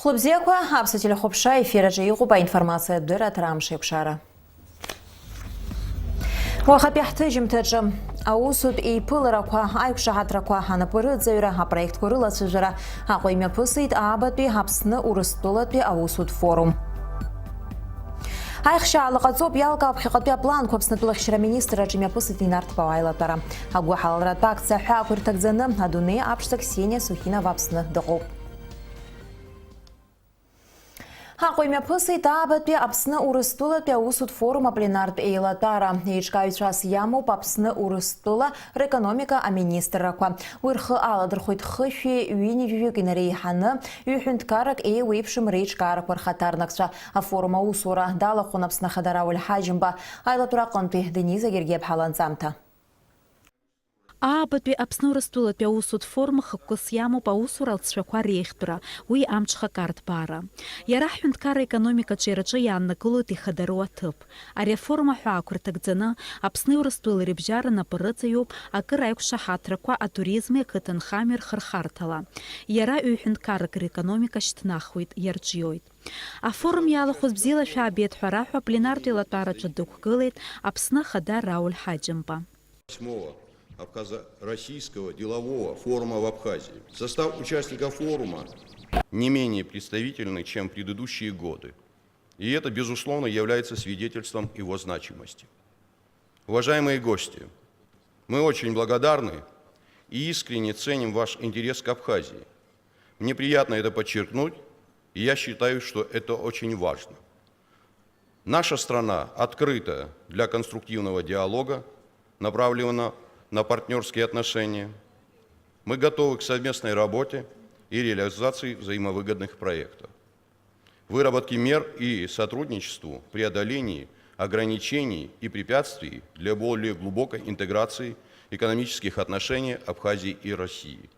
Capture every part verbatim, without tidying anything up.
Хәлыбзиақәа, Аԥсуа телехәаԥшра ефир аҿы иҟоуп аинформациатә дырраҭара Амш еиқәшара. Уахатәи ҳҭыжьымҭаҿы аусутә еиԥыларақәа, аиқәшаҳаҭрақәа, анапы рыҵаҩра, апроектқәа рылацәажәара Аҟәа имҩаԥысит аабатәи Аԥсны Урыстәылатәи аусутә форум. Аихшьаала ҟаҵоуп, иалкаауп ԥхьаҟатәи апланқәа. Аԥснытәыла ахьчара министр аҿы имҩаԥысит инарҭбаау аилатәара. Агәыҳалалратә акциа аҳәаақәа ирҭагӡаны адунеи аԥшӡа Ксениа Сухинова Аԥсны дыҟоуп. Аҟәа имҩаԥысит аабатәи Аԥсны Урыстәылатәи аусутә форум апленартә еилатәара. Еиҿкааҩцәас иамоуп Аԥсны Урыстәыла рекономика аминистррақәа. Уи рхы аладырхәеит хышәи ҩынҩажәаҩык инареиҳаны ҩ-ҳәынҭқаррак еиуеиԥшым реиҿкаарақәа рхаҭарнакцәа. Афорум аусура далахәын Аԥсны Ахада Рауль Ҳаџьымба. Аилатәара аҟынтәи Дениза Гергиаԥҳа ланҵамҭа. Аабатәи Аԥсны Урыстәылатәи аусутә форум хықәкыс иамоуп аусура алҵшәақәа реиӷьтәра, уи амҽхак арҭбаара. Иара ҳҳәынҭқарра аекономикаҿы иара аҿы иааннакылоит ихадару аҭыԥ. Ари афорум аҳәаақәа рҭагӡаны, Аԥсни Урыстәылеи рыбжьара напы рыҵаҩуп акыр аиқәшаҳаҭрақәа атуризми ақыҭанхамҩеи рхырхарҭала. Иара ҩ-ҳәынҭқаррак рекономика шьҭнахуеит, иарҿиоит. Афорум иалахәыз бзиала шәаабеит ҳәа раҳәа апленартә еилатәараҿы дықәгылеит Аԥсны Ахада Рауль Ҳаџьымба. Восьмого Абхазо-Российского делового форума в Абхазии. Состав участников форума не менее представительный, чем в предыдущие годы. И это, безусловно, является свидетельством его значимости. Уважаемые гости, мы очень благодарны и искренне ценим ваш интерес к Абхазии. Мне приятно это подчеркнуть, и я считаю, что это очень важно. Наша страна открыта для конструктивного диалога, направленного на партнерские отношения. Мы готовы к совместной работе и реализации взаимовыгодных проектов, выработке мер и сотрудничеству, преодолении ограничений и препятствий для более глубокой интеграции экономических отношений Абхазии и России.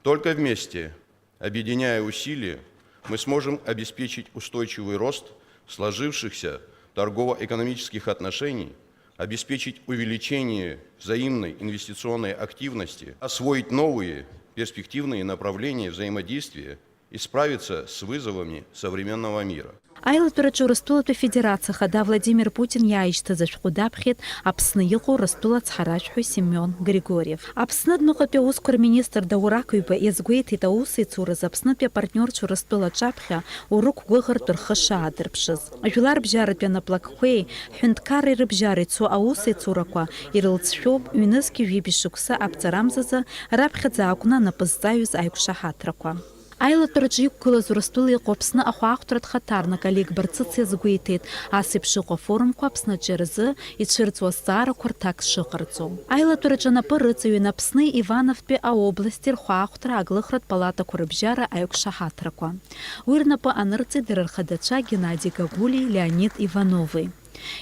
Только вместе, объединяя усилия, мы сможем обеспечить устойчивый рост сложившихся торгово-экономических отношений, обеспечить увеличение взаимной инвестиционной активности, освоить новые перспективные направления взаимодействия и справиться с вызовами современного мира. Аилатәараҿы Урыстәылатәи Афедерациа Ахада Владимир Путин иааишьҭыз ашәҟәы даԥхьеит Аԥсны иҟоу Урыстәыла ацҳаражәҳәаҩ Семион Григорьев. Аԥсны адәныҟатәи аусқәа рминистр Даур Ақыҩба иазгәеиҭеит аусеицуразы Аԥснытәи апартниорцәа Урыстәыла аҿаԥхьа урықәгәыӷыртә рхы шаадырԥшыз. Жәларбжьаратәи анаплакқәеи ҳәынҭқарреи рыбжьара ицо аусеицурақәа ирылҵшәоуп ҩнызқьи жәибжь шықәса аԥҵарамзазы раԥхьаӡа акәны анапы зҵаҩыз аиқәшаҳаҭрақәа. Аилатәараҿы иқәгылаз Урыстәыла иҟоу Аԥсны ахәаахәҭратә хаҭарнак Олег Барцыц иазгәеиҭеит, ас еиԥш иҟоу афорумқәа Аԥсны аҿиаразы ицәырҵуа азҵаарақәа рҭак шыҟарҵо. Аилатәараҿы анапы рыҵаҩын Аԥсни Ивановтәи аобласти рхәаахәҭра аглыхратә палатақәа рыбжьара аиқәшаҳаҭрақәа. Уи рнапы анырҵеит дара рхадацәа Геннади Гагулии Леонид Иванови.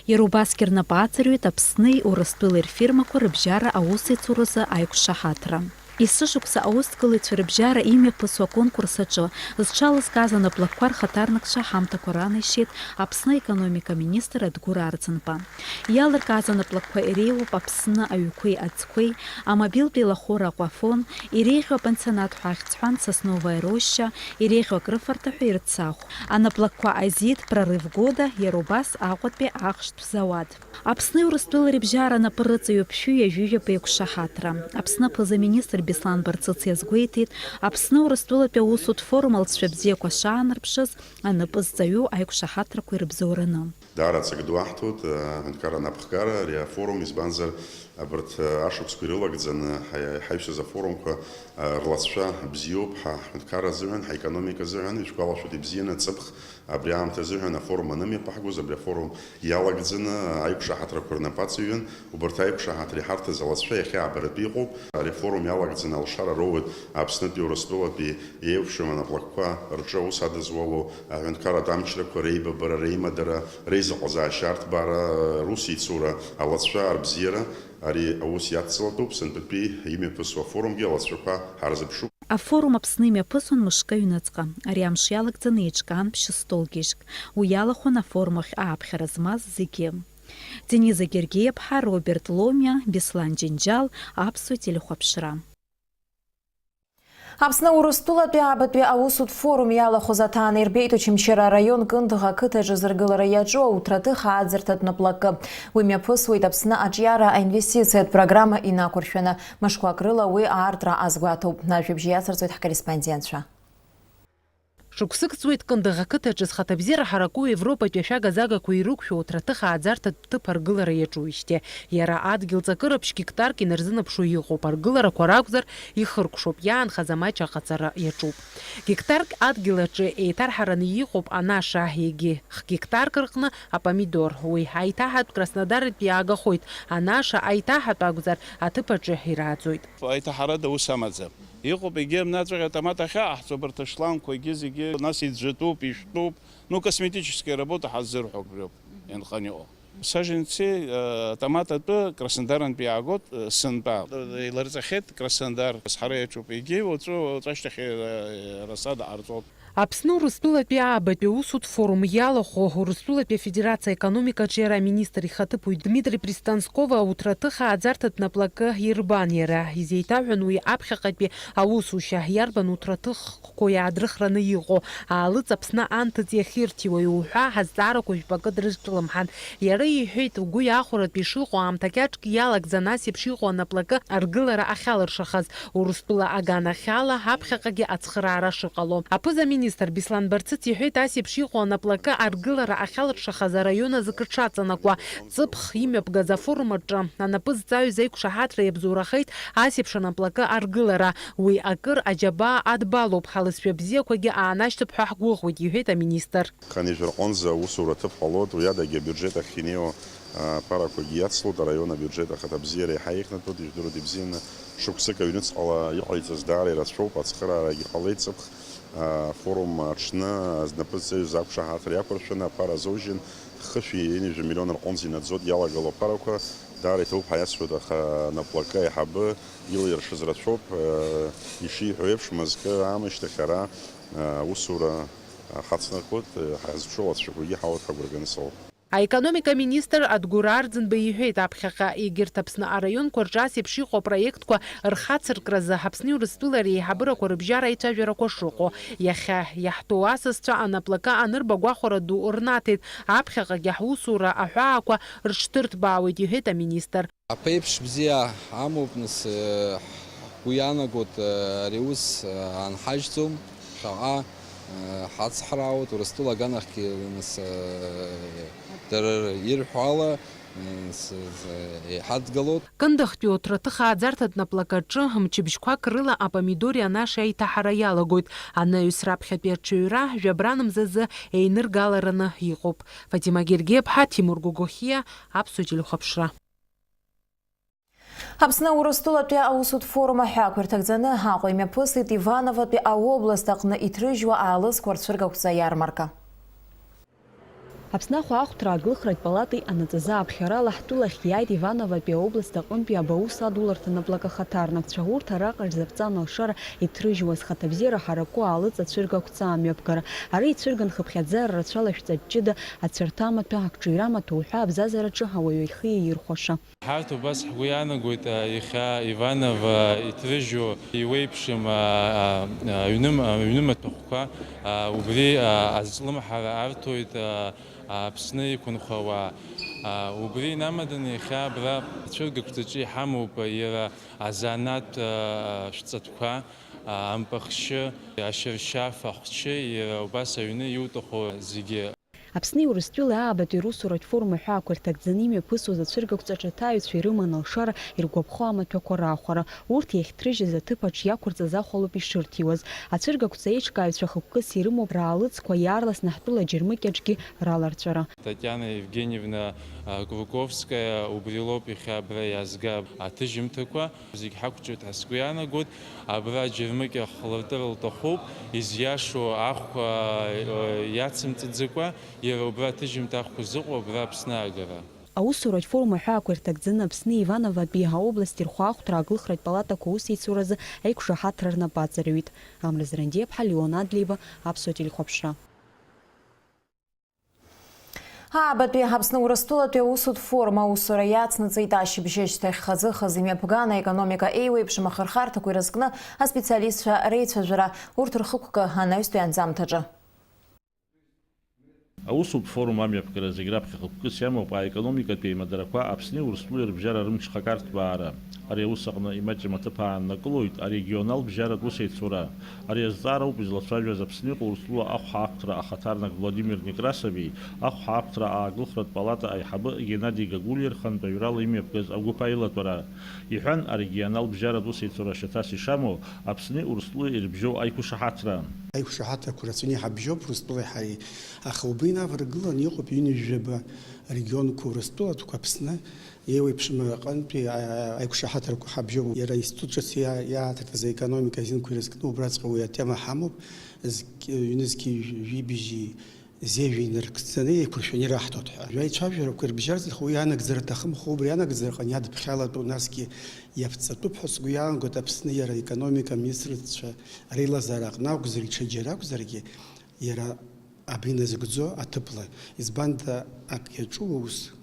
Иара убасгьы рнапы аҵарҩит Аԥсни Урыстәылеи рфирмақәа рыбжьара аусеицуразы аиқәшаҳаҭра. Есышықәса аусҭгылаҩцәа рыбжьара имҩаԥысуа аконкурс аҿы зҽалызкааз анаплакқәа рхаҭарнакцәа ҳамҭақәа ранеишьеит Аԥсны аекономика министр Адгәыр Арӡынба. Иалыркааз анаплакқәа иреиуоуп Аԥсны аҩқәеи аӡқәеи, амобилтә еилахәыра Аҟәафон, иреиӷьу апансионат ҳәа ахьӡ ҳәан Сосновая роща, иреиӷьу акрыфарҭа ҳәа Ерцахә. Анаплакқәа азиит Прорыв года, иара убас Аҟәатәи ахьшьтә зауад. Аԥсни Урыстәылеи рыбжьара анапы рыҵаҩуп шәи ҩажәижәаба еиқәшаҳаҭра. Аԥсны аԥыза-министр Беслан Барцыц иазгәеиҭеит, Аԥсны Урыстәылатәи аусутә форум алҵшәа бзиақәа шаанарԥшыз анапы зҵаҩу аиқәшаҳаҭрақәа ирыбзоураны. Даара ҵак ду аҳҭоит, аҳәынҭқарра анапхгара ари афорум, избанзар, абарҭ ашықәсқәа ирылагӡаны ҳа-, ҳаишьҭыз афорумқәа рлацәа бзиоуп ҳа ҳҳәынҭқарра азыҳәан, ҳаекономика азыҳәан, ишәгәалашәоит ибзианы, ҵыԥх абри аамҭа азыҳәан афорум анымҩаԥаҳгоз, абри афорум иалагӡаны аиқәшаҳаҭрақәа рнапы аҵаҩын. Убарҭ аиқәшаҳаҭра иҳарҭаз алацәа иахьа аабаратәы иҟоуп. Ари афорум иалагӡаны алшара роуеит Аԥснытәи Урыстәылатәи еиуеиԥшым анаплакқәа рҿы аус адызуало аҳәынҭқарратә амчрақәа реибабара, реимадара, реизыҟазаашьа арҭбаара, русеицура, алацәа, арбзиара. Ари аус иадҵалатәуп сынтәатәи имҩаԥысуа афорумгьы алацәақәа ҳарзыԥшуп. Афорум Аԥсны имҩаԥысон мышкы аҩныҵҟа. Ари амш иалагӡаны еиҿкаан ԥшьыстолгьежьк. Уи иалахәын афорум ахь ааԥхьара змаз зегьы. Дениза Гергиаԥҳа, Роберт Ломиа, Беслан Џьынџьал, Аԥсуа телехәаԥшра. Аԥсны Урыстәылатәи аабатәи аусутә форум иалахәыз аҭаана ирбеит Очамчыра араион Кындыӷ ақыҭаҿы зыргылара иаҿу ауҭраҭых ааӡарҭатә наплакы. Уи мҩаԥысуеит Аԥсны аҿиара аинвестициатә программа инақәыршәаны. Мышқәак рыла уи аартра азгәаҭоуп. Ажәабжь иацырҵоит ҳкорреспондентцәа. Шықәсык ҵуеит Кындыӷ ақыҭаҿы зхаҭабзиара ҳараку Европатәи ашәага-загақәа ирықәшәо ауҭраҭых ааӡарҭатә ҭыԥ аргылара иаҿуижьҭеи. Иара адгьыл ҵакыраԥшь гектарк инарзынаԥшуа иҟоуп, аргыларақәа ракәзар, ихыркәшоуп, иаанхаз амаҷ аҟаҵара иаҿуп. Гектарк адгьыл аҿы еиҭарҳараны иҟоуп анаша, егьи х-гектарк рҟны апомидор. Уи аиҭаҳатә Краснодарытә иаагахоит, анаша аиҭаҳатә акәзар, аҭыԥ аҿы ирааӡоит. Аиҭаҳарада ус амаӡам. Иҟоуп, егьи амнаҵәҟьа атомат ахьааҳҵо, абарҭ ашлангқәа, егьи зегьы, нас иӡәӡәатәуп, ишәтәуп. Ну, косметическая работа ҳаззырҳәо абриоуп, ианханы иҟоу. Саженцы, э, атомат атәы Краснодарантәи иаагоит, э, сынтәа. Иларҵахьеит Краснодар, ҳара иаҿуп. Егьи уаҵәы, уаҵәашьҭахь, э, расада ҟарҵоит. Аԥсны Урыстәылатәи аабатәи аусутә форум иалахәу Урыстәылатәи Афедерациа аекономикаҿы иара аминистр ихаҭыԥуаҩ Дмитри Пристанскова ауҭраҭых ааӡарҭатә наплакы ирбан иара. Изеиҭаҳәан уи аԥхьаҟатәи аусушьа, иарбан уҭраҭыхқәоу иаадрыхраны иҟоу, аалыҵ Аԥсны анҭыҵ иахьырҭиуа иуҳәа азҵаарақәа жәпакы дрызҿлымҳан. Иара иҳәеит, угәы иахәаратәы ишыҟоу аамҭа кьаҿк иалагӡан ас еиԥш иҟоу анаплакы аргылара ахьалыршахаз. Урыстәыла аганахьала аԥхьаҟагьы ацхыраара шыҟало. Аԥыза-министр Беслан Барцыц иҳәеит, ас еиԥш иҟоу анаплакы аргылара ахьалыршахаз араион азы кыҽаҵанакуа, ҵыԥх имҩаԥгаз афорум аҿы анапы зҵаҩыз аиқәшаҳаҭра иабзоурахеит ас еиԥш анаплакы аргылара. Уи акыр аџьабаа адбалоуп, ҳалызшәа бзиақәагьы аанашьҭып ҳәа ҳгәыӷуеит, иҳәеит аминистр. Хынҩажәа рҟынӡа аусура аҭыԥ ҟалоит, уи адагьы абиуџьет ахь инеиуа, а, ԥарақәагьы иацлоит, араион абиуџьет ахаҭабзиара еиҳа ихнатәуп, ижәдыруеит ибзианы, шықәсык аҩныҵҟала иҟаиҵаз даара ирацәоуп, ацхыраарагьы ҟалеит ҵыԥх, а, форум аҽны азнапы зҵаҩыз ақәшаҳаҭра иақәыршәаны аԥара азоужьын, хышәи ҩынҩажәи миллион рҟынӡа инаӡоит иалагало аԥарақәа, даара иҭабуп ҳәа иасҳәоит, аха наплакы аиҳабы илиршаз рацәоуп, а, ишиҳәо еиԥш, мызкы аамышьҭахь ара, а, аусура ҳацнаркуеит, ҳазҿу алҵшәақәагьы ҳауеит ҳагәра ганы соуп. Аекономика министр Адгәыр Арӡынба иҳәеит, аԥхьаҟа егьырҭ Аԥсны араионқәа рҿы ас еиԥш иҟоу апроектқәа рхацыркразы Аԥсни Урыстәылареи аиҳабырақәа рыбжьара аицәажәарақәа шыҟоу. Иахьа иаҳтәоу асасцәа анаплакы анырбагәахәара ду рнаҭеит, аԥхьаҟагьы ҳусура аҳәаақәа рыҽдырҭбаауеит, иҳәеит аминистр. Аԥеиԥш бзиа амоуп, нас, э, ҳгәы иаанагоит, э, ари аус, э, аанҳажьӡом, ԥхьаҟа, э, ҳацҳраауеит, Урыстәыла аганахьгьы, нас, э, дара ирҳәо ала, э, с-, с-, еиҳадгылоит. Кындыхтәи ауҭраҭых ааӡарҭатә наплакаҿы мчыбжьқәак рыла апомидори анаши аиҭаҳара иалагоит. Анаҩс раԥхьатәи аҽаҩра жәабран мзазы еиныргалараны иҟоуп. Фатима Гергиаԥҳа, Тимур Гогохиа, Аԥсуа телехәаԥшра. Аԥсны Урыстәылатәи аусутә форум аҳәаақәа ирҭагӡаны Аҟәа имҩаԥысит Ивановатәи аобласт аҟны иҭрыжьуа аалыҵқәа рцәыргақәҵа иармарка. Аԥсны ахәаахәҭра аглыхратә палатеи анаҵазы ааԥхьарала ҳтәылахь иааит Ивановатәи аобласт аҟынтәи абаус адуларҭа наплак ахаҭарнакцәа. Урҭ араҟа ирзаԥҵан алшара иҭрыжьуа, зхаҭабзиара ҳараку аалыҵ ацәыргақәҵа амҩаԥгара. Ара ицәырган хыԥхьаӡара рацәала шәҵатә ҷыда, ацәарҭа амаҭәа, акҿыҩра амаҭәа уҳәа абзазараҿы ауаҩы ихы иаирхәаша. Ҳарҭ убас ҳгәы иаанагоит, а, иахьа Иванов, а, иҭрыжьу иуеиԥшым, а, а, а, аҩным-, а, аҩнымаҭәахәқәа, а, убри, а, азҿлымҳара арҭоит, а, а, Аԥсны иқәынхауа. А, убри инамаданы иахьа абра ацәыргақәҵаҿы иҳамоуп иара азанааҭтә, а, шәҵатәқәа, а, ампахьшьы, ашьыршьаф, ахәчы, иара убас аҩны иуҭаху зегьы. Аԥсни Урыстәылеи аабатәи русуратә форум аҳәаақәа ирҭагӡаны имҩаԥысуаз ацәыргақәҵаҿы аҭааҩцәа ирыман алшара иргәаԥхо амаҭәақәа раахәара. Урҭ иахьҭрыжьыз аҭыԥ аҿы иақәырҵаз ахәалоуп ишырҭиуаз. Ацәыргақәҵа еиҿкааҩцәа хықәкыс ирымоуп, раалыҵқәа иаарласны ҳтәыла џьармыкьаҿгьы раларҵәара. Татиана Евгеньевна, а, Круковская убри лоуп иахьа абра иаазга аҭыжьымҭақәа. Зегь ҳақәҿиоит ҳәа сгәы иаанагоит. Абра џьармыкьа хлыртыр лҭахуп, изиашоу ахәқәа, э, иацымҵаӡакәа, иара убра аҭыжьымҭа ахәқәа зыҟоу абра Аԥсны аагара. Аусуратә форум аҳәаақәа ирҭагӡаны Аԥсни Ивановатәи аобласти рхәаахәҭра аглыхратә палатақәа аусеицуразы аиқәшаҳаҭра рнапы аҵарҩит. Амра Зрандиаԥҳа, Леон Адлеиба, Аԥсуа телехәаԥшра. Аабатәи Аԥсны Урыстәылатәи аусутә форум аусура иацнаҵеит ашьыбжьышьҭахь. Хазы-хазы имҩаԥган аекономика еиуеиԥшым ахырхарҭақәа ирызкны аспециалистцәа реицәажәара, урҭ рхықәкы анаҩстәи анҵамҭаҿы. Аусутә форум амҩаԥгара зегь раԥхьа хықәкыс иамоуп аекономикатә еимадарақәа Аԥсни Урыстәылеи рыбжьара рымҽхак арҭбаара. Ари аус аҟны имаҷым аҭыԥ ааннакылоит арегионал бжьаратә усеицура. Ари азҵаара ауп излацәажәаз Аԥсны иҟоу Урыстәыла ахәҳаахәҭра ахаҭарнак Владимир Некрасови, ахәҳаахәҭра аагылхратә палата аиҳабы Геннади Гагулиа рхантәаҩрала имҩаԥгаз агәыԥ аилатәара. Иҳәан, арегионал бжьаратә усеицура шьаҭас ишамоу Аԥсни Урыстәылеи ирыбжьоу аиқәшаҳаҭра. Аиқәшаҳаҭрақәа рацәаны иҳабжьоуп Урыстәылеи ҳареи, аха убри инаваргыланы иҟоуп ҩынҩажәаба регионқәа Урыстәылатәқәа Аԥсны еиуеиԥшым аҟынтәи, а, аиқәшаҳаҭрақәа ҳабжьоуп. Иара аинститут ҿыц иа-, иааҭыртыз аекономика азинқәа ирызкны убраҵәҟьа уи атема ҳамоуп. Зқь-, ҩнызқьи жәибжьи зежә инаркӡаны еиқәыршәаны ираҳҭоит ҳәа. Жәаҩа ицәажәарақәа ирыбжьарц рхы уи анагӡара аҭахым, хәы убри анагӡара аҟны иадыԥхьалатәу, насгьы иаԥҵатәуп ҳәа сгәы иаанагоит Аԥсны иара аекономика аминистрцәа реилазаара аҟны акәзар, ҽаџьара акәзаргьы, иара абри назыгӡо аҭыԥла. Избанда абри аҿу аус,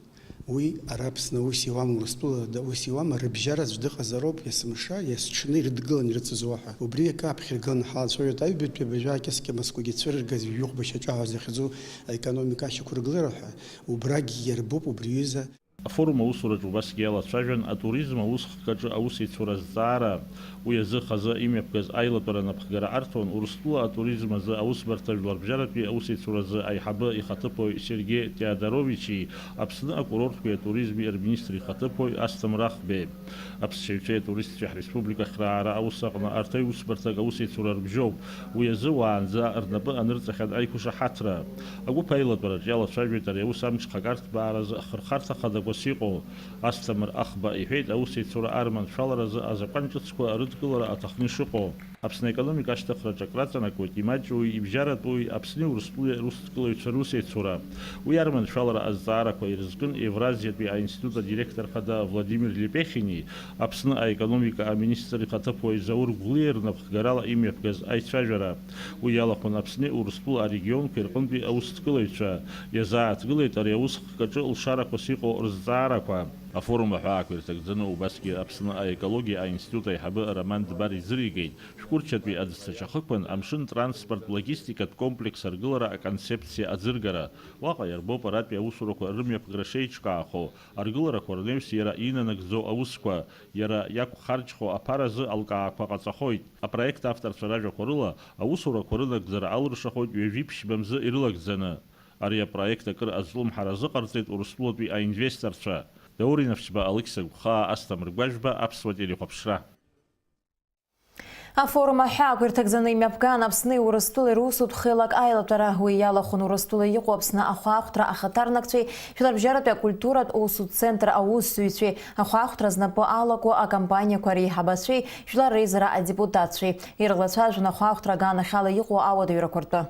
уи ара Аԥсны аус иуам, Урыстәыла аус иуам, рыбжьара аӡә дыҟазароуп, есымша, есҽны ирыдгылан ирыцызуа ҳәа. Убри акы аԥхьаргыланы ҳалацәажәоит аҩбатәи абыржәы акьыскьа мызкәагьы цәырыргаз ҩажәи хәба шьаҿа ҳәа захьӡу аекономика ашьақәыргылара ҳәа. Убрагьы иарбоуп убри аҩыза. Афорум аусураҿы убасгьы иалацәажәан атуризм аус хкаҿы аусеицура азҵаара. Уи азы хазы имҩаԥгаз аилатәара анапхгара арҭон Урыстәыла атуризм азы аусбарҭа жәларбжьаратәи аусеицуразы аиҳабы ихаҭыԥуаҩ Сергеи Теодоровичи Аԥсны акурортқәеи атуризми рминистр ихаҭыԥуаҩ Асҭамыр Ахбеи. Аԥсшьаҩцәеи атуристцәеи ҳреспубликахь раара аус аҟны арҭ аиусбарҭак аусеицура рыбжьоуп. Уи азы уаанӡа рнапы анырҵахьан аиқәшаҳаҭра. Агәыԥ аилатәараҿы иалацәажәеит ари аус амҽхак арҭбааразы ахырхарҭа хадақәас иҟоу. Асҭамыр Ахба иҳәеит аусеицура арманшәаларазы азакәан ҿыцқәа рыдкылара аҭахны ишыҟоу. Аԥсны аекономика ашьҭыхра аҿы акраҵанакуеит имаҷуи ибжьаратәуи Аԥсни Урыстәылеи русҭкылаҩцәа русеицура. Уи арманшәалара азҵаарақәа ирызкын Евразиатәи аинститут адиректор хада Владимир Лепехини, Аԥсны аекономика аминистр ихаҭыԥуаҩ Заур Гәлиа рнапхгарала имҩаԥгаз аицәажәара. Уи иалахәын Аԥсни Урыстәыла арегионқәеи рҟынтәи аусҭкылаҩцәа. Иазааҭгылеит ари аус хкаҿы лшарақәас иҟоу рызҵаарақәа. Афорум аҳәаақәа ирҭагӡаны убасгьы Аԥсны аекологиа аинститут аиҳабы Роман Дбар изыригеит, Шәҟәырчатәи аӡҭача хықәан амшын транспорт логистикатә комплекс аргылара аконцепциа аӡыргара. Уаҟа иарбоуп аратәи аусурақәа рымҩаԥгара шеиҿкаахо, аргыларақәа рнаҩс иара инанагӡо аусқәа, иара иақәхарџьхо аԥаразы алкаақәа ҟаҵахоит. Апроект авторцәа ражәақәа рыла, аусурақәа рынагӡара алыршахоит ҩажәи ԥшьба мзы ирылагӡаны. Ари апроект акыр азҿлымҳара азыҟарҵеит Урыстәылатәи аинвесторцәа. Даур Инафшьба, Алықьса Гәхаа, Асҭамыр Гәажәба, Аԥсуа телехәаԥшра. Афорум аҳәаақәа ирҭагӡаны имҩаԥган Аԥсни Урыстәылеи русутә хеилак аилатәара. Уи иалахәын Урыстәыла иҟоу Аԥсны ахәаахәҭра ахаҭарнакцәеи, жәларбжьаратәи акультуратә усутә центр аусзуҩцәеи, ахәаахәҭра знапы алаку акомпаниақәа реиҳабацәеи, жәлар реизара адепутатцәеи. Ирылацәажәон ахәаахәҭра аганахьала иҟоу ауадаҩрақәа ртәы.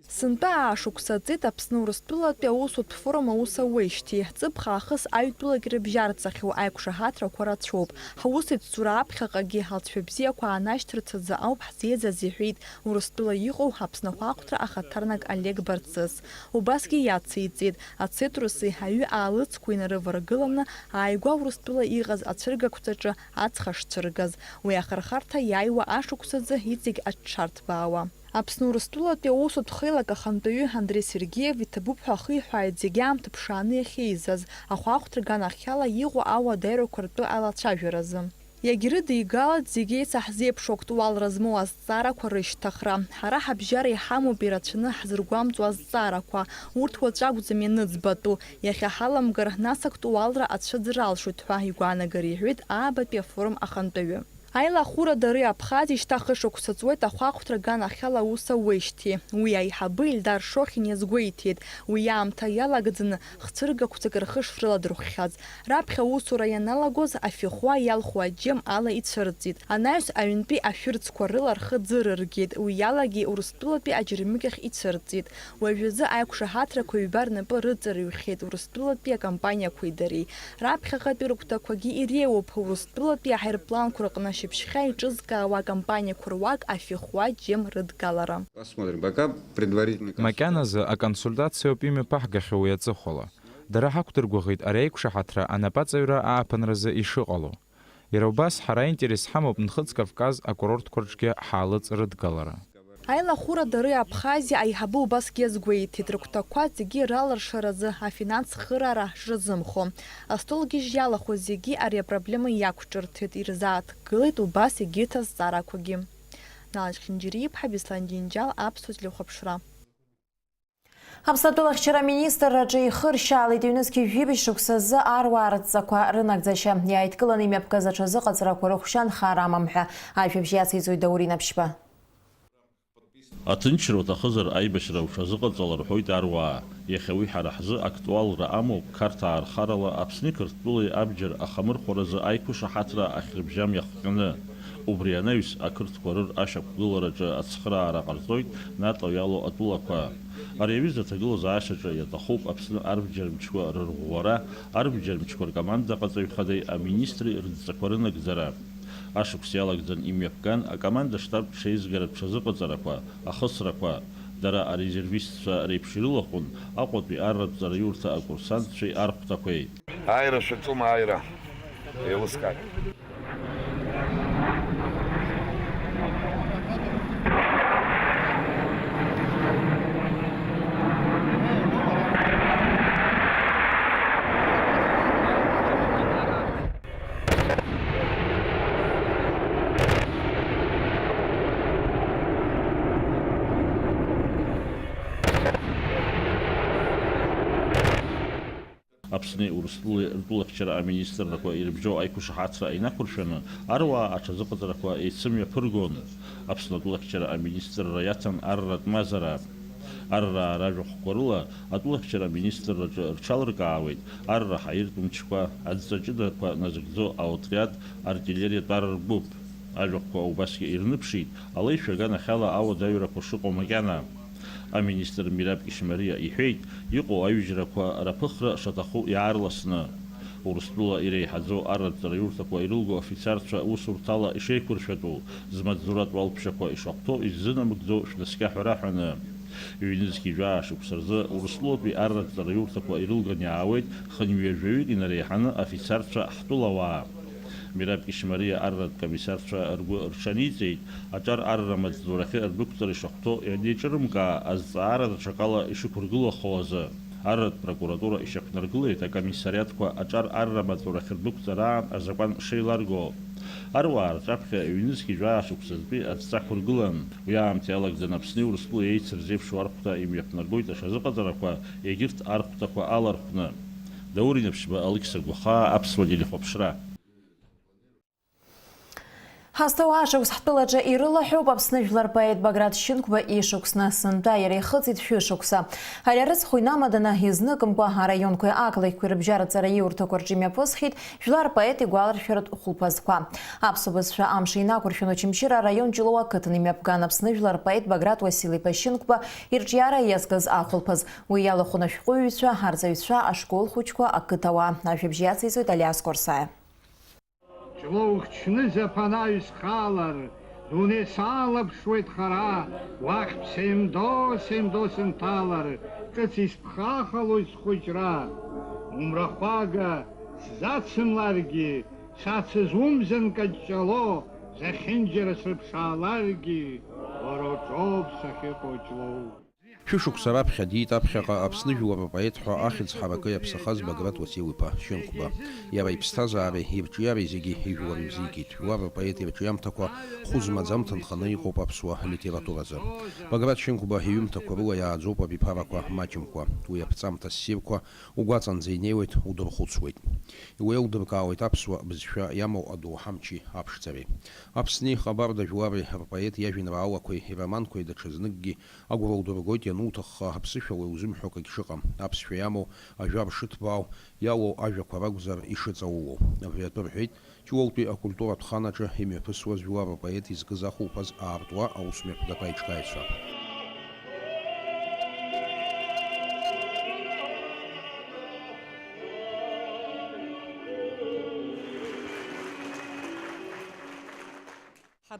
Сынтәа аашықәса ҵит Аԥсны Урыстәылатәи аусутә форум аус ауеижьҭеи. Ҵыԥх аахыс аҩтәылак ирыбжьарҵахьоу аиқәшаҳаҭрақәа рацәоуп. Ҳусеицура аԥхьаҟагьы ҳалҵшәа бзиақәа аанашьҭырц азы ауп ҳзеиӡаз, иҳәеит Урыстәыла иҟоу Аԥсны ахәаахәҭра ахаҭарнак Олег Барцыц. Убасгьы иациҵеит, ацитруси аҩы аалыҵқәеи нарываргыланы, ааигәа Урыстәыла иҟаз ацәыргақәҵаҿы ацха шцәыргаз, уи ахырхарҭа иааиуа ашықәсазы иҵегь аҽшарҭбаауа. Аԥсны Урыстәылатәи аусутә хеилак ахантәаҩы Андреи Сергеев иҭабуп ҳәа ахиҳәааит зегьы аамҭа ԥшааны иахьеизаз, ахәаахәҭра аганахьала иҟоу ауадаҩрақәа ртәы алацәажәаразы. Иагьрыдигалеит зегь еицаҳзеиԥшу актуалра змоу азҵаарақәа рышьҭыхра. Ҳара ҳабжьара иҳамоуп ирацәаны ҳзыргәамҵуа азҵаарақәа, урҭ уаҵәы акәӡам ианыӡбатәу, иахьа ҳаламгар, нас актуалра ацәыӡра алшоит ҳәа игәаанагар, иҳәеит аабатәи афорум ахантәаҩы. Аилахәыра дара иаԥхаз ишьҭа хышықәса ҵуеит ахәаахәҭра аганахьала аус ауеижьҭеи. Уи аиҳабы Ельдар Шохин иазгәеиҭеит, уи аамҭа иалагӡаны хцәыргақәҵак рхы шрыладырхәхьаз. Раԥхьа аусура ианалагоз, афихуа иалху аџьым ала ицәырҵит. Анаҩс аҩнтәи ашәырӡқәа рыла рхы ӡырыргеит, уи иалагьы Урыстәылатәи аџьармыкьахь ицәырҵит. Уажәазы аиқәшаҳаҭрақәа ҩба рнапы рыҵарыҩхьеит Урыстәылатәи акомпаниақәеи дареи. Раԥхьаҟатәи рыгәҭақәагьы иреиуоуп Урыстәылатәи аҳаирпланқәа рыҟны Ԥшьхьа еиҿызкаауа акомпаниақәа руак Афихуа Џьем рыдгалара. Посмотрим, пока предварительный консультация. Макьаназы аконсультациоуп имҩаԥаҳгахьоу уи аҵыхәала. Дара ҳақәдыргәыӷит ари аиқәшаҳаҭра анапаҵаҩра ааԥынразы ишыҟало. Иара убас, ҳара аинтерес ҳамоуп Нхыҵ Кавказ акурортқәа рҿгьы ҳаалыҵ рыдгалара. Аилахәыра дареи Абхазиа аиҳабы убасгьы азгәеиҭеит, рыгәҭакқәа зегьы ралыршаразы афинанс цхыраара шрызымхо. Астолгьежь иалахәыз зегьы ари апроблема иақәҿырҭит, ирзааҭгылеит убас егьырҭ азҵаарақәагьы. Налаџь Хинџьариа-иԥҳа, Беслан Џьынџьал, Аԥсуа телехәаԥшра. Аԥсны атәылахьчара аминистрраҿы ихыршьаалеит ҩнызқьи жәибжь шықәсазы аруаа рыдҵақәа рынагӡашьа. Иааидкыланы имҩаԥгаз аҽазыҟаҵарақәа рыхәшьа анхара амам ҳәа. Ажәабжь иациҵоит Даур Инаԥшьба. Аҭынчра уҭахызар, аибашьра уҽазыҟаҵала рҳәоит аруаа. Иахьа уи ҳара ҳзы актуалра амоуп, Қарҭаа рхарала Аԥсни Қырҭтәылеи абџьар ахамырхәаразы аиқәышаҳаҭра ахьрыбжьам иахҟьаны. Убри анаҩс, ақырҭқәа рыр ашьақәгылараҿы ацхыраара ҟарҵоит НАТО иалоу атәылақәа. Ари аҩыза аҭагылазаашьаҿы иаҭахуп Аԥсны арбџьар мчқәа рырӷәӷәара, арбџьар мчқәа ркомандаҟаҵаҩ хадеи аминистри рыдҵақәа рынагӡара. Ашықәс иалагӡан имҩаԥган акоманда-штаб ҽеизгаратә ҽазыҟаҵарақәа, ахысрақәа, дара арезервистцәа реиԥш ирылахәын Аҟәатәи арратә ҵараиурҭа акурсантцәеи архәҭақәеи. Ааира шәаҿума, ааира? Еилыскааит. Аԥсни Урыстәылеи ртәылахьчара аминистррақәа ирыбжьоу аиқәышаҳаҭра инақәыршәаны, аруаа аҽазыҟаҵарақәа еицымҩаԥыргон. Аԥсны атәылахьчара аминистрра иаҭан арратә мазара. Арраа ражәахәқәа рыла, атәылахьчара аминистрраҿы рҽалыркаауеит арра ҳаиртә мчқәа, адҵа ҷыдақәа назыгӡо аотриад, артиллериатә ар ргәыԥ. Ажәахәқәа убасгьы ирныԥшит алеишәа аганахьала ауадаҩрақәа шыҟоу макьана. Аминистр Мираб Кьышьмариа иҳәеит, иҟоу аҩыжәрақәа раԥыхра шаҭаху иаарласны. Урыстәыла иреиҳаӡоу арратә ҵараиурҭақәа ирылго афицарцәа усурҭала ишеиқәыршәатәу, змаҵзуратә уалԥшьақәа ишахәҭоу иззынамыгӡо шәнаскьа ҳәа раҳәаны. Ҩнызқьи жәаа шықәса рзы Урыстәылатәи арратә ҵараиурҭақәа ирылган иаауеит хынҩажәаҩык инареиҳаны афицарцәа ҳтәылауаа. Мираб Кьышьмариа арратә комиссарцәа ргәы рҽаниҵеит, аҿар арра амаҵзурахьы рдәықәҵара ишахәҭоу ианеиҿырымкаа, азҵаара даҽакала ишықәыргылахо азы. Арратә прокуратура ишьақәнаргылеит акомиссариатқәа аҿар арра амаҵурахь рдәықәҵараан азакәан шеиларго. Аруаа рҿаԥхьа ҩнызқьи жәаа шықәсазтәи адҵа қәыргылан. Уи аамҭа иалагӡан Аԥсни Урыстәылеи еицырзеиԥшу архәҭа имҩаԥнаргоит аҽазыҟаҵарақәа, егьырҭ архәҭақәа алархәны. Даур Инаԥшьба, Алықьса Гәахаа, Аԥсуа телехәаԥшра. Ҳазҭоу ашықәс ҳтәылаҿы ирылаҳәоуп Аԥсны жәлар поет Баграт Шьынқәба ишықәсны. Сынтәа иара ихыҵит шәышықәса. Ари арыцхә инамаданы, изныкымкәа араионқәеи ақалақьқәеи рыбжьаратә ҵараиурҭақәа рҿы имҩаԥысхьеит жәлар поет игәаларшәаратә хәылԥазқәа. Аԥсуа бызшәа амш инақәыршәаны Очамчыра араион Ҷлоу ақыҭан имҩаԥган Аԥсны жәлар поет Баграт Уасил-иԥа Шьынқәба ирҿиара иазкыз ахәылԥаз. Уи иалахәын ашәҟәыҩҩцәа, арҵаҩцәа, ашкол хәыҷқәа, ақыҭауаа. Ажәабжь иациҵоит Алиас Корсаиа. Ҷлоу хчнызаап анаҩс схалар, дунеи салаԥшуеит хара, уахь ԥсеимдо-сеимдо сынҭалар, ҿыц исԥхахалоит схәыҷра. Умрахәага сзацымларгьы, сацыз умзан Каҷҷало, зехьынџьара срыԥшааларгьы, уара уҿоуп сахьыҟоу, Ҷлоу. Шәышықәса раԥхьа диит аԥхьаҟа Аԥсны жәлар рпоет ҳәа ахьӡ ҳаракы иаԥсахаз Баграт Уасил-иԥа Шьынқәба. Иара иԥсҭазаареи ирҿиареи зегьы ижәлар ирзикит. Жәлар рпоет ирҿиамҭақәа хәы змаӡам ҭынханы иҟоуп аԥсуа литературазы. Баграт Шьынқәба иҩымҭақәа рыла иааӡоуп абиԥарақәа маҷымкәа. Уи аԥҵамҭа ссирқәа угәаҵанӡа инеиуеит, удырхәыцуеит. Иуеилдыркаауеит аԥсуа бызшәа иамоу адоуҳа мчи аԥшӡареи. Аԥсни Ҟабарда жәлари рпоет иажәеинраалақәеи ироманқәеи даҽазныкгьы Агәра удыргоит иануҭахха, аԥсышәала иузымҳәо акагь шыҟам, аԥсшәа иамоу ажәа ршыҭбаау, иалоу ажәақәа ракәзар ишыҵаулоу. Абри атәы рҳәеит Ҷлоутәи акультуратә хан аҿы имҩаԥысуаз жәлар рпоет изкыз ахәылԥаз аартуа аусмҩаԥгатә аиҿкааҩцәа.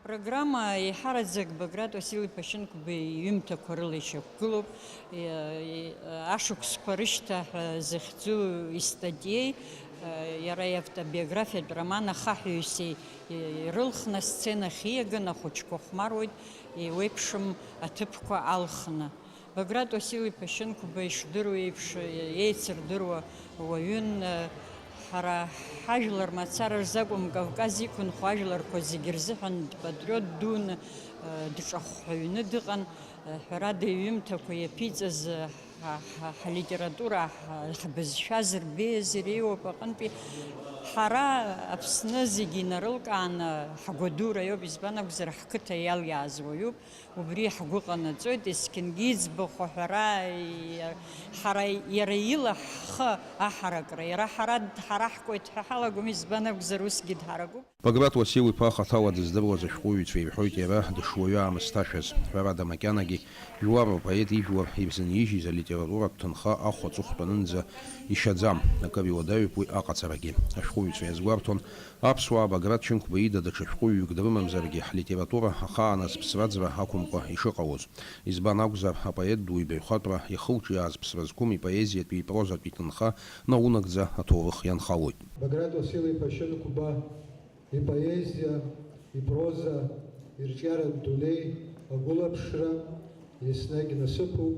Апрограмма еиҳараӡак Баграт Васил-иԥа Шьынқәба иҩымҭақәа рыла ишьақәгылоуп. Е, е, Ашықәсқәа рышьҭа ҳәа зыхьӡу истатиеи, е, иара иавтобиографиатә роман ахаҳәаҩыси, е, ирылхны асценахь ииаган ахәыҷқәа хәмаруеит, еиуеиԥшым аҭыԥқәа алхны. Баграт Васил-иԥа Шьынқәба ишдыру еиԥш, еицырдыруа уаҩын. Ҳара ҳажәлар мацара рзы акәым, Кавказ иқәынхо ажәларқәа зегьы рзыҳәан дпатриот дуны, дҿахәҳәаҩны дыҟан. Ҳәарада, иҩымҭақәа иаԥиҵаз ҳа-, ҳа-, ҳалитература, ҳа-, ҳбызшәа зырбеиаз иреиуоуп аҟынтәи. Ҳара Аԥсны зегьы инарылкааны ҳгәадура иоуп, избан акәзар, ҳқыҭа иалиааз уаҩуп. Убри ҳгәы ҟанаҵоит, есқьынгьы иӡбахә аҳәара, иа-, ҳара, иара ила ҳхы аҳаракра, иара ҳара дҳараҳкуеит ҳәа ҳалагом, избан акәзар, усгьы дҳаракуп. Баграт Уасил-иԥа хаҭала дыздыруаз ашәҟәыҩҩцәа ирҳәоит иара дышуаҩы аамысҭашәаз. Ҳәарада, макьанагьы жәлар рпоет ижәлар ирзынижьыз алитературатә ҭынха ахә аҵыхәтәанынӡа ишьаӡам, акыр иуадаҩуп уи аҟаҵарагьы. Ашәҟәыҩҩцәа иазгәарҭон, аԥсуаа Баграт Шьынқәба ида даҽа шәҟәыҩҩык дрымамзаргьы, ҳлитература ахааназ ԥсра-ӡра ақәымкәа ишыҟалоз. Избан акәзар, апоет ду ибаҩхатәра, ихылҿиааз ԥсра зқәым ипоезиатәи ипрозатәи ҭынха наунагӡа аҭоурых ианхалоит. Баграт Уасил-иԥа Шьынқәба ипоезиа, ипроза, ирҿиаратә дунеи, агәылаԥшра еснагь насыԥуп,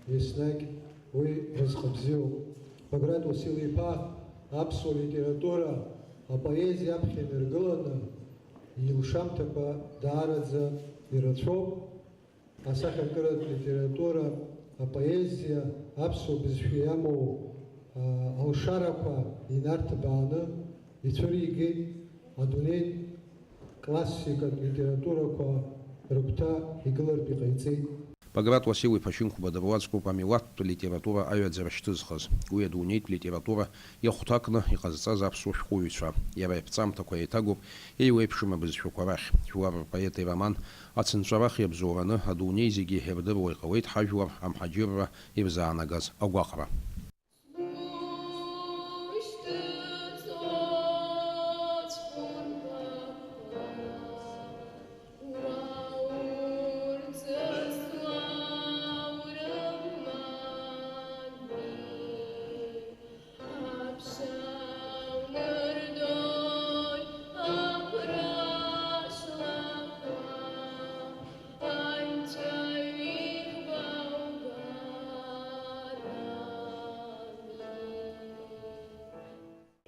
еснагь уи разҟ бзиоуп. Баграт Уасил-иԥа аԥсуа литература апоезиа аԥхьа инаргыланы илшамҭақәа даараӡа ирацәоуп. Асахьаркыратә литература, апоезиа, аԥсуа бызшәа иамоу, а, алшарақәа инарҭбааны ицәыригеит, адунеитә классикатә литературақәа рыгәҭа игылартә иҟаиҵеит. Баграт Уасил-иԥа Шьынқәба дыруаӡәкуп амилаҭтә литература аҩаӡара шьҭызхыз. Уи адунеитә литература иахәҭакны иҟазҵаз аԥсуа шәҟәыҩҩцәа. Иара иаԥҵамҭақәа еиҭагоуп еиуеиԥшым абызшәақәа рахь. Жәлар рпоет ироман Ацынҵәарах иабзоураны адунеи зегьы ирдыруа иҟалеит ҳажәлар амҳаџьырра ирзаанагаз агәаҟра.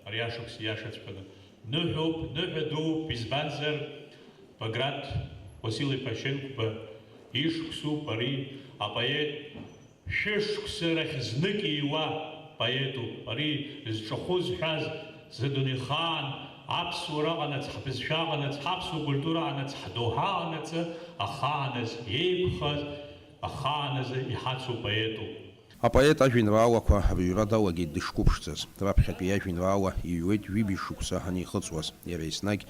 Ари ашықәс ииашаҵәҟьаны ныҳәоуп, ныҳәа дууп, избанзар, Баграт Уасил-иԥа Шьынқәба ишықәсуп ари апоет. Шәышықәса рахь знык ииуа поетуп. Ари зҿахәы зҳәаз, зыдунеихаан аԥсуара аҟанаҵ, ҳбызшәа аҟанаҵ, ҳаԥсуа культура аҟанаҵ, ҳдоуҳа аҟанаҵы ахааназ еиқәхаз, ахааназы иҳацу поетуп. Апоет ажәеинраалақәа рыҩра далагеит дышқәыԥшӡаз. Раԥхьатәи иажәеинраала иҩуеит ҩыбжь шықәса анихыҵуаз. Иара еснагь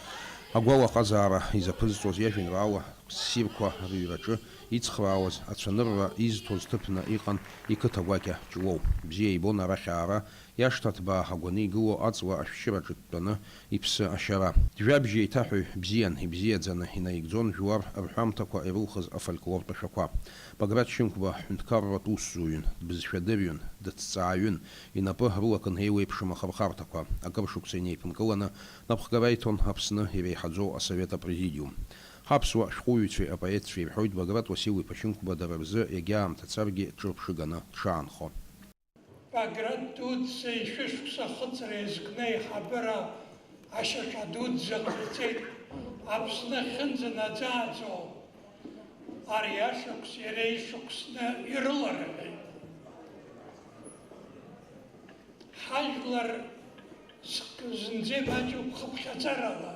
агәалаҟазаара изаԥызҵоз иажәеинраала ссирқәа рыҩраҿы ицхраауаз ацәанырра изҭоз ҭыԥны иҟан иқыҭа гәакьа Ҷлоу. Бзиа ибон арахь аара, иашҭа ҭбаа агәаны игылоу аҵла ашәшьыраҿы дтәаны иԥсы ашьара. Жәабжь еиҭаҳәаҩ бзиан, ибзиаӡаны инаигӡон жәлар рҳәамҭақәа ирылхыз афольклортә ашәақәа. Баграт Шьынқәба ҳәынҭқарратә усзуҩын, дбызшәадырҩын, дыҭҵааҩын, инапы рылакын еиуеиԥшым ахырхарҭақәа. Акыр шықәса инеиԥынкыланы напхгара иҭон Аԥсны иреиҳаӡоу асовет апрезидиум. Ҳаԥсуа шәҟәыҩҩцәеи апоетцәеи рҳәоит Баграт Уасил-иԥа Шьынқәба дара рзы егьаамҭа царгьы ҿырԥшыганы дшаанхо. Баграт дуӡӡа ишәышықәса ахыҵра иазкны аиҳабыра ашьаҿа дуӡӡа ҟаиҵеит, Аԥсны ахьынӡанаӡааӡо ари ашықәс иара ишықәсны ирыларҳәеит. Ҳажәлар зынӡа имаҷуп хыԥхьаӡарала.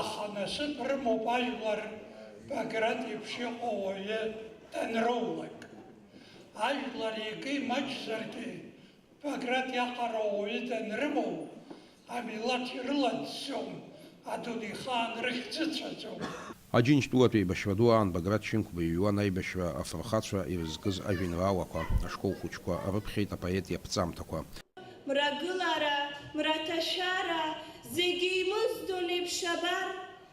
Аха насыԥ рымоуп ажәлар Баграт еиԥш иҟоу уаҩы данроулак. Ажәлар икы имаҷзаргьы, Баграт иаҟара уаҩы данрымоу, амилаҭ ирылаӡӡом, адунеихаан рыхьӡыцәаӡом. Аџьынџьтәылатә еибашьра ду аан Баграт Шьынқәба иҩуан аибашьра афырхацәа ирызкыз ажәеинраалақәа, ашкол хәыҷқәа рыԥхьеит апоет иаԥҵамҭақәа. Мрагылара, мраҭашәара, зегьы еимыздон еиԥш абар,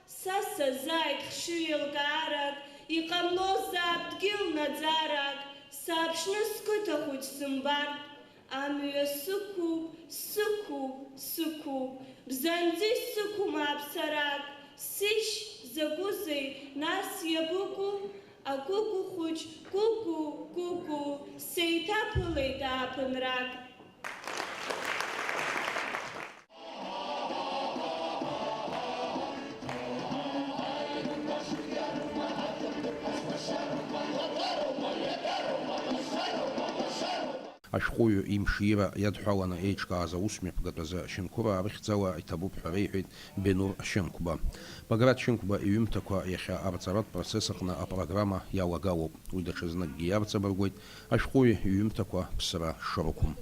Са сазааит хшыҩ еилкаарак, иҟамлозаап дгьыл наӡарак, сааԥшны сқыҭа хәыҷ сымбартә, амҩа сықәуп, сықәуп, сықәуп, бзанҵи сықәым ааԥсарак, сишь, закәызеи, нас иабыкәу? Акәыкәу хәыҷ, кәыкәу, кәыкәу, сеиҭаԥылеит ааԥынрак. Ашәҟәыҩҩы имшира иадҳәаланы еиҿкааз аусмҩаԥгатә азы Шьынқәыра рыхьӡала иҭабуп ҳәа реиҳәеит Бенур Шьынқәба. Баграт Шьынқәба иҩымҭақәа иахьа арҵаратә процесс аҟны апрограмма иалагалоуп. Уи даҽазныкгьы иарҵабыргуеит ашәҟәыҩҩы иҩымҭақәа ԥсра шрықәым.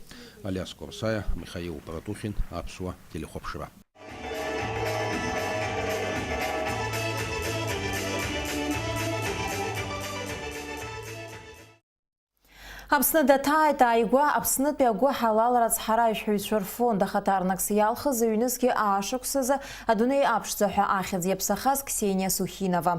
Алиас Корсаиа, Михаил Братухин, Аԥсуа телехәаԥшра. Аԥсны даҭааит ааигәа Аԥснытәи агәыҳалалра ацҳаражәҳәаҩцәа рфонд ахаҭарнакс иалхыз ҩнызқьи аашықәсазы адунеи аԥшӡа ҳәа ахьӡ иаԥсахаз Ксениа Сухинова.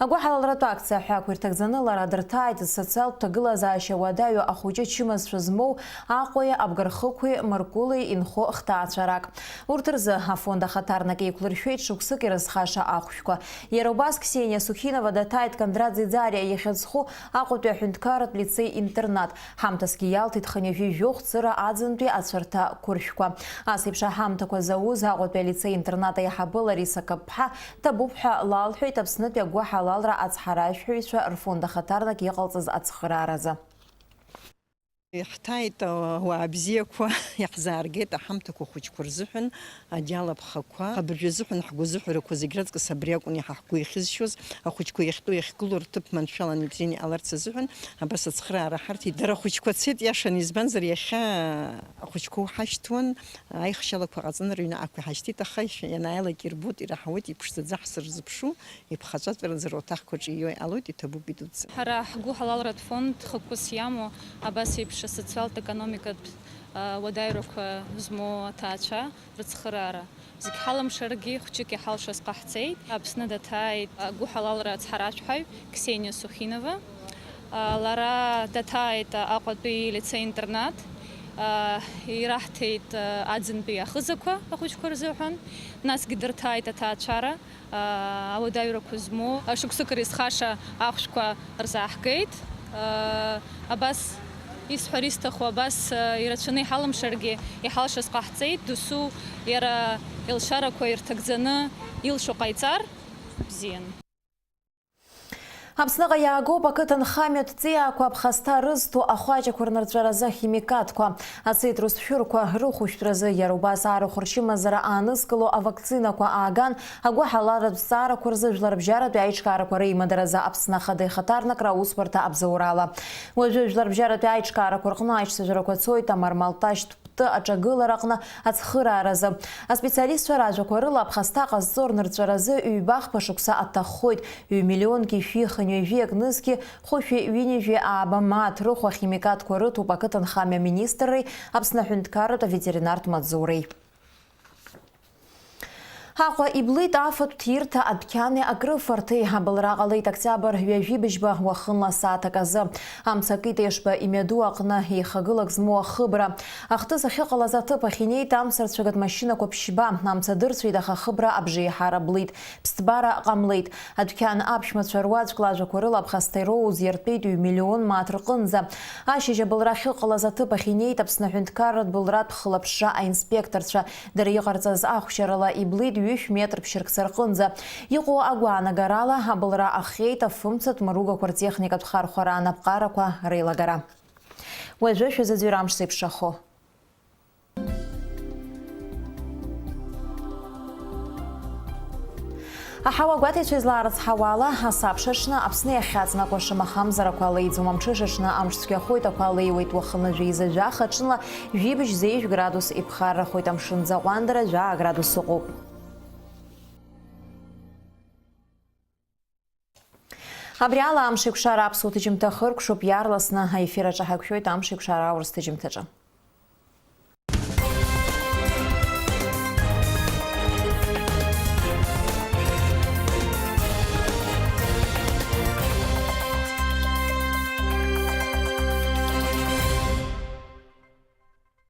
Агәыҳалалратә акциа аҳәаақәа ирҭагӡаны лара дырҭааит социалтә ҭагылазаашьа уадаҩу ахәыҷы чымазцәа змоу Аҟәеи Абгархықәи Мыркәыли инхо хҭаацәарак. Урҭ рзы афонд ахаҭарнак еиқәлыршәеит шықәсык ирызхаша ахәшәқәа. Иара убас Ксениа Сухинова даҭааит Кондраӡе Ӡариа ихьыӡ зху Аҟәатәи аҳәынҭқарратә лицеи-интернат. Ҳамҭасгьы иалҭеит хынҩажәи жәохә цыра аӡынтәи ацәарҭа қәыршәқәа. Ас еиԥш аҳамҭақәа зауз Аҟәатәи алицеи-интернат аиҳабы Лариса Каԥԥҳа ҭабуп ҳәа лалҳәеит Аԥснытәи агәыҳалалра ацҳаражәҳәаҩцәа рфонд ахаҭарнак иҟалҵаз ацхырааразы. Иаҳҭааит ауаа бзиақәа, иаҳзааргеит аҳамҭақәа хәыҷқәа рзыҳәан, адиалаԥхақәа, абыржәы азыҳәан ҳгәазыҳәарақәа зегь раҵкыс абри акәын иаҳа ҳгәы иахьызшьоз, ахәыҷқәа иахьтәоу иахьгылоу рҭыԥ маншәаланы ибзианы иҟаларц азыҳәан, абас ацхыраара ҳарҭеит. Дара ахәыҷқәа цеит, иашаны, избанзар, иахьа ахәыҷқәа уҳашьҭуан, аихшьалақәа ҟаҵаны рыҩны ақәиҳашьҭит, аха ианааилак ирбоит, ираҳауеит, иԥшӡаӡа ҳзырзыԥшу. Иԥхаҵәатәразы руаҭахқәа ҿио иҟалоит, иҭабуп идуӡӡа. Ҳара ҳгәыҳалалратә фонд хықәкыс иамоу абас еиԥш асоциалтә-економикатә, а, уадаҩрақәа змоу аҭаацәа рыцхыраара зегь ҳалымшаргьы, хәҷык иҳалшаз ҟаҳҵеит. Аԥсны даҭааит агәыҳалалра ацҳаражәҳәаҩ Ксениа Сухинова. А, лара даҭааит Аҟәатәи лицеи-интернат. А, ираҳҭеит, а, аӡынтәи ахызақәа ахәыҷқәа рзыҳәан. Насгьы дырҭааит аҭаацәара. Ауадаҩрақәа змоу, шықәсык ирызхаша ахәшәқәа рзааҳгеит. Абас исҳәар исҭаху, абас ирацәаны иҳалымшаргьы, иҳалшаз ҟаҳҵеит. Досу иара илшарақәа ирҭагӡаны илшо ҟаиҵар, бзиан. Аԥсныҟа иаагоуп ақыҭанхамҩатә ҵиаақәа аԥхасҭа рызҭо ахәаҷақәа рнырҵәаразы ахимикатқәа. Ацитрус шәырқәа рыхәышәтәразы, иара убас арахә рчымазара аанызкыло авакцинақәа ааган, агәыҳалалратә зҵаарақәа рзы жәларбжьаратәи аиҿкаарақәа реимадаразы Аԥсны Ахада ихаҭарнакра аусбарҭа абзоурала. Уажәы жәларбжьаратәи аиҿкаарақәа рҟны аиҿцәажәарақәа цоит амармалташьтә ԥты аҿагылара аҟны ацхырааразы. Аспециалистцәа ражәақәа рыла, аԥхасҭа ҟазҵо рнырҵәаразы ҩба-хԥа шықәса аҭаххоит, ҩ-миллионки шәи хынҩажәи акнызқьи хәышәи ҩынҩажәи ааба мааҭ рыхә ахимикатқәа рыҭоуп ақыҭанхамҩа аминистрреи Аԥсны аҳәынҭқарратә аветеринартә маҵзуреи. Аҟәа иблит афатә ҭирҭа адәқьани акрыфарҭеи. Абылра ҟалеит октиабр ҩажәи быжьба уахынла асааҭ аказы. Амца акит Ешба имҩаду аҟны еихагылак змоу ахыбра. Ахҭыс ахьыҟалаз аҭыԥ ахь инеит амца рцәагатә машьынақәа ԥшьба. Амца дырцәеит, аха ахыбра абжеиҳара блит. Ԥсҭбара ҟамлеит. Адәқьан аԥшәмацәа руаӡәк лажәақәа рыла аԥхасҭа ироуз иартәеит ҩ-миллион мааҭ рҟынӡа. Ашьыжь абылра ахьыҟалаз аҭыԥ ахь инеит Аԥсны аҳәынҭқарратә былратә хылаԥшра аинспекторцәа. Дара иҟарҵаз ахәшьарала иблит ҩышә метр ԥшьыркца рҟынӡа. Иҟоу агәаанагарала, абылра ахиеит афымцатә мыругақәа ртехникатә хархәара анапҟарақәа реилагара. Уажәы шәазыӡырҩыр амш зеиԥшрахо. Аҳауа гәаҭеицәа излаарыцҳауала, асабша аҽны Аԥсны иахьаҵнакуа шамахамзар ақәа леиӡом, амҽыша аҽны амш цәгьахоит, ақәа леиуеит, уахынла жәеиза жәаха, ҽынла жәибжь зеижә градус иԥхаррахоит, амшын ӡаҟәандара жәаа градус ыҟоуп. Абри ала амш еиқәшара аԥсуа ҭыжьымҭа хыркәшоуп, иаарласны аефир аҿы ҳаиқәшәоит амш еиқәшара аурыс ҭыжьымҭаҿы.